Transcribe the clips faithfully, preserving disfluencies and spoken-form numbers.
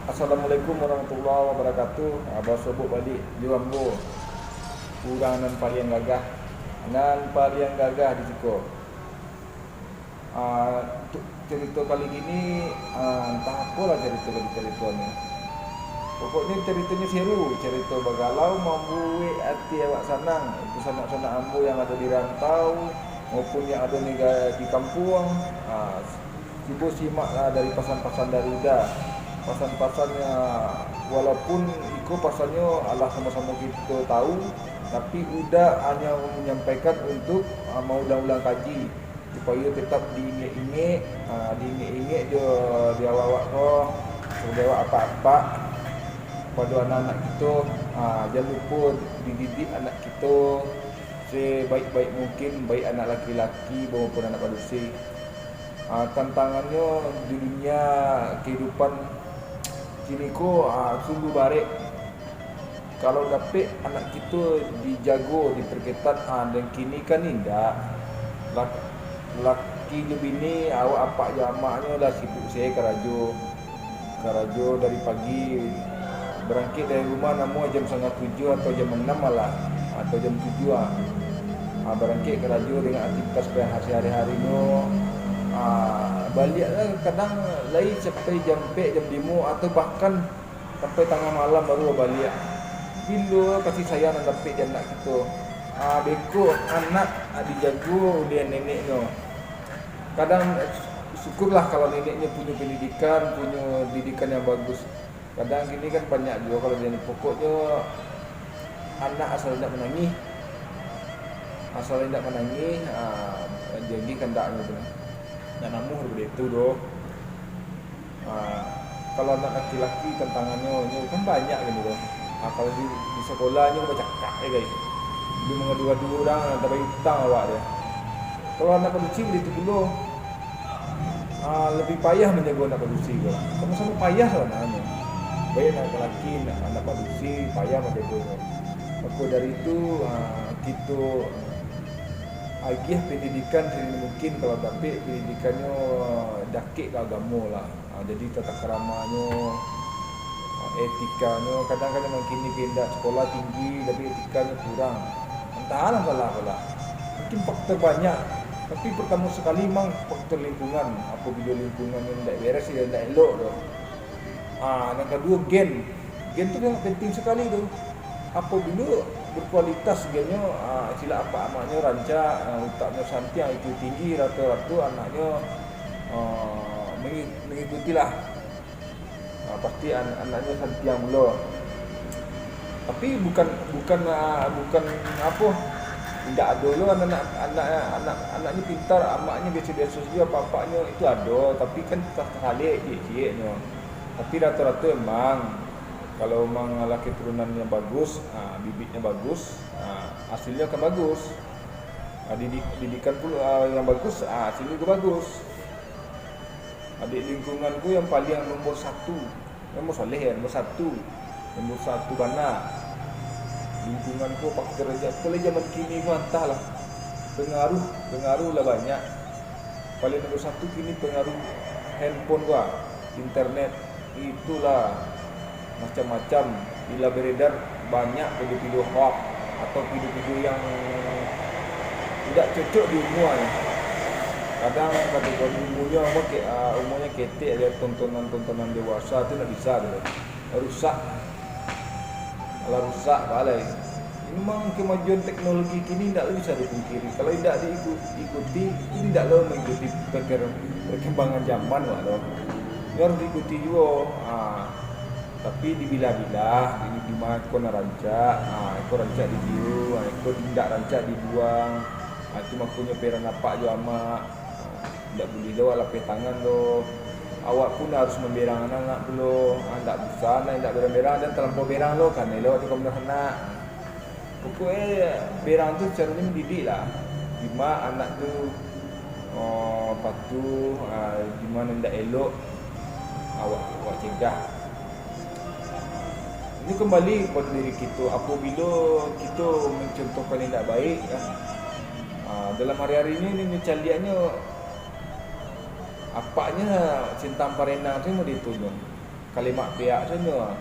Assalamualaikum warahmatullahi wabarakatuh. Ah, basobok baliak jo ambo, urang nan paliang gagah, nan paliang gagah di siko. Ah, untuak carito kali kini, ah, antah apolah carito ka dicaritoan ni. Pokoknyo caritonyo seru, carito bagalau mambuek ati awak sanang. Untuak sanak-sanak ambo yang ado di rantau maupun yang ado nega-, di kampuang, ah, cubo simaklah dari pasan-pasan dari Uda. Pasan-pasan, ah, walaupun iko pasannyo alah samo-samo kito tahu, tapi Uda hanyo manyampaikan untuak, ah, maulang-ulang kaji, supayo tetap diingek-ingek, ah, diingek-ingek jo di awak-awak ko, sabagai awak apak-apak, pado anak-anak kito, ah, jan lupo dididik anak kito sebaik-baik mungkin, baik anak laki-laki maupun anak padusi. Ah, tantangannyo di dunia kahidupan kini ko, ah, sungguah barek. Kalau dapek anak kito dijago, diperketat, ah, dan kini kan indak. Lak-, laki jo bini, awak apak jo amaknyo lah sibuk se karajo. Karajo dari pagi, barangkek dari rumah namuah jam satangah tujuah atau jam anam malah, atau jam tujuah, ah. Ah, barangkek karajo dengan aktivitas sehari-harinyo. Ah, baliaklah kadang lai sampai jam ampek, jam limo, atau bahkan sampai tangah malam baru babaliak. Bilo kasih sayang nan dapek di anak kito. Ah, beko anak, ah, dijago uleh neneknyo. Kadang, eh, syukurlah kalau neneknyo punyo pendidikan, punyo didikan yang bagus. Kadang kini kan banyak juo kalau jadi, pokoknyo anak asal indak manangih, asal indak manangih, ah, jadi kandaknyo tu. Nak namuah daripada itu doh. Ah, kalau anak laki-laki tantangannyo, nyo kan banyak gini doh. Ah, kalau di, di sakolah nyo bacakak je, guys. Di mangadu-adu urang, tabayia utang awak dia. Kalau anak padusi baitu pulo, ah, labiah payah manjago anak padusi ko. Samo-samo payah sabananyo. Baik anak laki, anak, anak padusi, payah manjagonyo. Mako dari itu, ah, kito agiah pendidikan sadini mungkin, kalau dapek pendidikannyo dakek ka agamo lah. Ah, jadi tata kramanyo, ah, etikanyo, kadang-kadang nan kini ka indak sakolah tinggi, tapi etikanyo kurang. Antahlah salah apolah. Mungkin faktor banyak, tapi partamo sakali memang faktor lingkungan. Apabilo lingkungannyo indak beres, yo indak elok doh. Ah, nan kaduo, gen. Gen tu sangat penting sakali tu. Apabilo berkualitas gennyo, ah, silek apak amaknyo rancak, ah, utaknyo santiang, I Q tinggi, rato-rato anaknyo, ah, mangi-, mangikutilah. Ah, pasti an-, anaknyo santiang pulo. Tapi bukan, bukan, ah, bukan apo, indak ado lo anak, anak, anak, anaknyo pintar, amaknyo biaso-biaso sajo, apak-apaknyo itu ado, tapi kan tas-, tasalek ciek-cieknyo. Tapi rato-rato emang, kalau emang lah keturunan yang bagus, ah, bibitnyo bagus, ah, hasilnyo akan bagus. Ah, didik-, didikan pulo, ah, yang bagus, ah, hasilnyo jugo bagus. Ah, di lingkunganku yang paling nomor satu, nomor saleh ya, nomor satu, nomor satu bana. Lingkunganku, faktor aja, apolai zaman kini ko antahlah, pengaruh, pengaruh lah banyak. Paling nomor satu kini pengaruh handphone ko, internet, itulah macam-macam. Bila beredar banyak video-video hoax atau video-video yang indak cocok di umua ni. Kadang kategori umurnyo amuah ke-, ah, umurnyo ketek, liek tontonan-tontonan dewasa tu ndak bisa tu. Rusak. Alah rusak, balai. Memang kemajuan teknologi kini indak bisa dipungkiri. Kalau indak diiku-, ikuti, indak lo mengikuti perker-, perkembangan zaman, wak lo. Ini harus diikuti juo. Ah, tapi dibilah-bilah, di, di ma ko nan rancak, ah, ko rancak di tiru, ah, ko indak rancak dibuang. Ah, itu makonyo peran apak jo amak. Ah, indak buliah lo lapeh tangan lo. Awak pun harus mamberang anak-anak pulo. Ah, indak bisa, nah, indak berang-berang, dan talampau berang lo, kan elok di komentar anak. Pokoknyo berang tu caronyo mandidik lah. Dima anak tu, oh, patuh, ah, dima nan indak elok, awak, awak cegah. Ini kembali kepada diri kito. Apabilo kito mencontohkan yang indak baik, kan, ah, dalam hari-hari ini, ni, ni caliaknyo, apaknyo Sintang Parenang tu model itu nyo. Kalimat piak tu nyo.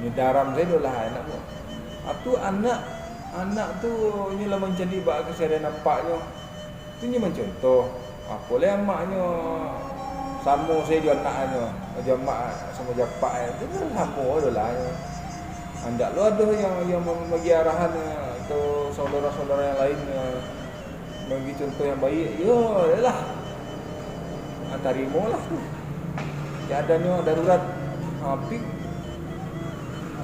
Nyo daram sajo lah anak tu. Ah, tu anak, anak tu nyo lah mancaliak bak kasarian apaknyo. Tu nyo mancontoh. Apo lai amaknyo samo sajo jo anaknyo. Jo amak samo jo apak tu kan samo jo lah nyo. Andak lo ado yang, yang mambagi arahan tu saudara-saudara yang lain. Bagi contoh yang baik, yo, lah. Ah, tarimolah tu. Keadaannyo darurat. Ah, tapi,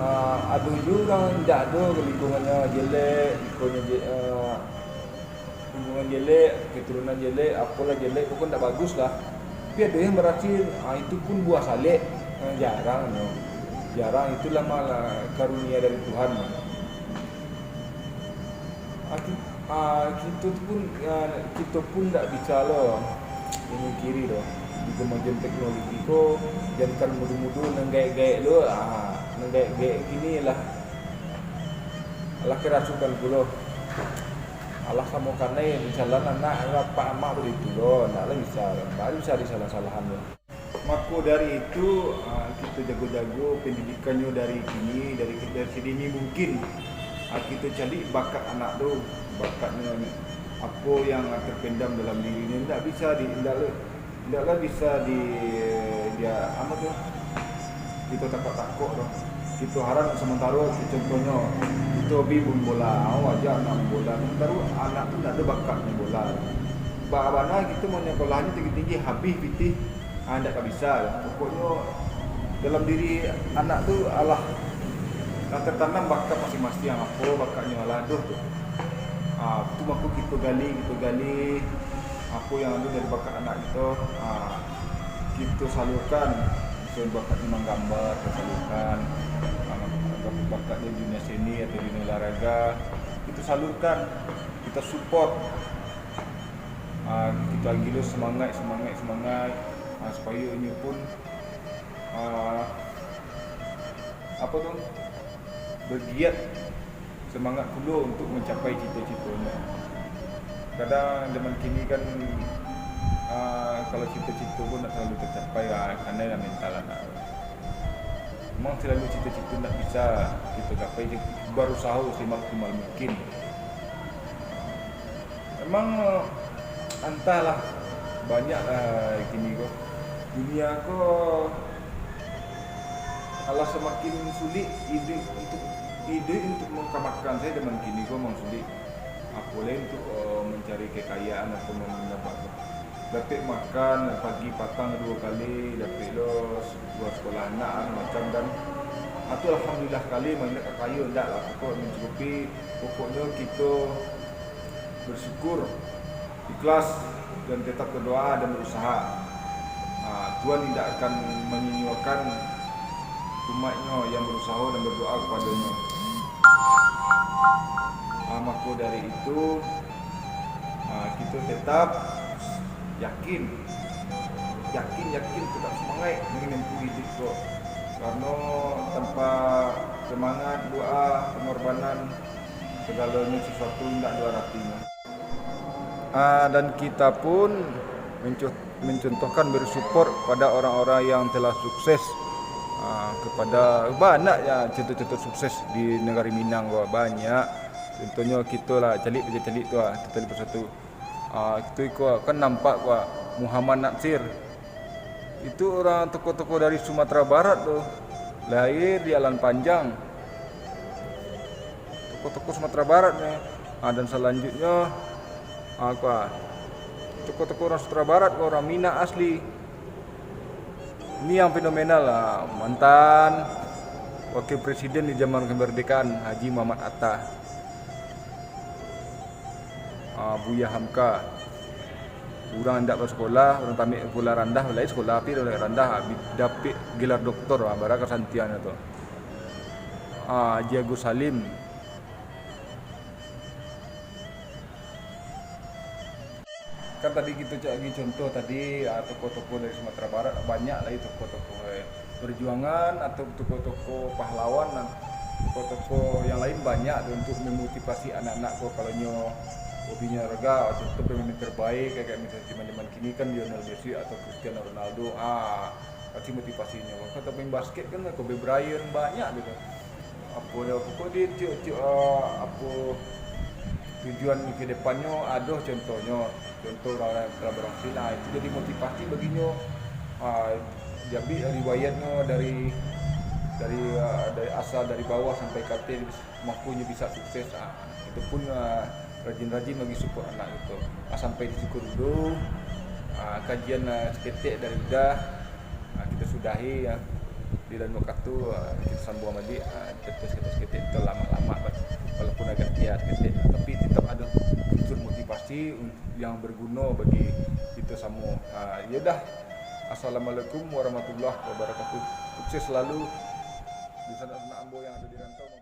ah, ado juo urang indak ado, lingkungannyo jelek, ikonyo je-, ah, lingkungan jelek, keturunan jelek, apolah jelek, pokoknyo indak bagus lah. Tapi ado yang barasil, ah, itu pun buah salek. Ah, jarang nyo. Jarang, itulah malah karunia dari Tuhan. Ah, ki-, ah, kito tu pun, ah, kito pun ndak bisa lo mungkiri doh. Di kemajuan teknologi ko, jankan mudo-mudo nan gaek-gaek lo, ah, nan gaek-gaek kini lah. Alah karasukan pulo. Alah samo kanai di jalan anak, apak amak baitu lo, ndak lah bisa, ndak bisa disalah-salahan lo. Mako dari itu, ah, kito jago-jago pandidikannyo dari kini, dari, dari sadini mungkin. Ah, kito caliak bakat anak tu, bakatnyo, apo yang terpendam dalam dirinyo, indak bisa di, indak le-, indaklah bisa di, dia, apo tu, kito takok-takok tu. Kito harang samantaro, contohnyo, kito hobi main bola, awak aja anak main bola, samantaro anak tu indak ado bakat main bola. Baa bana kito mau nyakolahnyo tinggi-tinggi, habih pitih, ah, indak ka bisa. Pokoknyo, dalam diri anak tu alah, lah tatanam bakat masing-masing, apo bakatnyo alah ado tu. Ah, tu mako kito gali, kito gali, apo yang ado dari bakat anak kito, ah, kito salurkan. Misalnyo bakatnyo manggambar, kito salurkan. Ah, bakat-bakat di dunia seni atau dunia olahraga, kito salurkan, kito support. Ah, kito agiah lo semangat, semangat, semangat, ah, supayo inyo pun, ah, apo tu, bagiat semangat pulo untuk mancapai cito-citonyo. Kadang zaman kini kan, ah, kalau cito-cito pun ndak salalu tacapai, ah, karano lah mental anak. Memang salalu cito-cito ndak bisa kito capai, barusaho semaksimal mungkin. Emang, antahlah, banyaklah kini ko. Dunia ko alah samakin sulik iduik untuk, iduik untuk mangkamakan sajo zaman kini ko memang sulik. Apo lai untuk, eh, mancari kekayaan atau mandapat dapek makan pagi patang duo kali, dapek lo s-, buah sekolah anak, macam dan, ah, tu alhamdulillah kali, mah indak ka kayo, indak lah, pokok mancukupi, pokoknyo kito bersyukur, ikhlas, dan tetap berdoa dan berusaha. Ah, Tuhan indak akan menyia-nyiakan umat-Nyo yang berusaha dan berdoa kepada-Nyo. Ah, mako dari itu, ah, kito tetap yakin, yakin, yakin, tetap semangat menempuh iduik ko. Karano tanpa semangat, doa, pengorbanan, segalonyo sesuatu indak ado aratinyo. Ah, dan kita pun menco-, mencontohkan, beri support pada orang-orang yang telah sukses. Ah, kepada banyak ya contoh-contoh sukses di negari Minang ko, banyak. Contohnyo kito lah, caliak, caliak tu ah, kito lipat satu. Ah, kito iko kan nampak ko ah, Muhammad Natsir. Itu urang tokoh-tokoh dari Sumatera Barat tu. Lahir di Alan Panjang. Tokoh-tokoh Sumatera Barat ni. Ah, dan selanjutnya, ah, apa? Tokoh-tokoh urang Sumatera Barat, urang Minang asli. Ini yang fenomenal lah, mantan Wakil Presiden di zaman kemerdekaan, Haji Muhammad Hatta. Ah, Buya Hamka. Urang indak basakolah, urang tamat sakolah randah, lai sakolah, tapi randah, dapek gelar doktor, ah, bara kasantian tu. Ah, Haji Agus Salim. Kan tadi kito cak lagi contoh tadi, ah, tokoh-tokoh dari Sumatera Barat, banyak lai tokoh-tokoh, eh, perjuangan atau tokoh-tokoh pahlawan, ah, tokoh-tokoh yang lain banyak tu untuk memotivasi anak-anak ko, kalau nyo hobinyo olahraga, contoh pemain terbaik, kayak misalnya zaman-zaman kini kan Lionel Messi atau Cristiano Ronaldo, ah, Pasti motivasinyo. Kalau main basket kan, Kobe Bryant banyak gitu. Apo dah, pokok dia tiok-tiok, ah, apo, tujuan ke depannyo ado contohnyo. Contoh urang-urang yang telah berhasil, ah, itu jadi motivasi baginyo. Ah, jadi riwayatnyo dari, dari, ah, dari asal, dari bawah sampai ka ateh, mampunyo bisa sukses. Ah, itu pun, ah, rajin-rajin bagi support anak gitu. Ah, sampai di siko dulu. Ah, kajian, ah, saketek dari Uda. Ah, kita sudahi, ya. Di lain waktu, ah, kita sambung balik, ah, kita saketek-saketek, kita lama-lama, walaupun agak tiat saketek, tapi tetap ada unsur motivasi un-, yang berguna bagi kita semua. Ah, ya dah. Assalamualaikum warahmatullahi wabarakatuh. Sukses selalu di sanak-sanak ambo yang ada di rantau.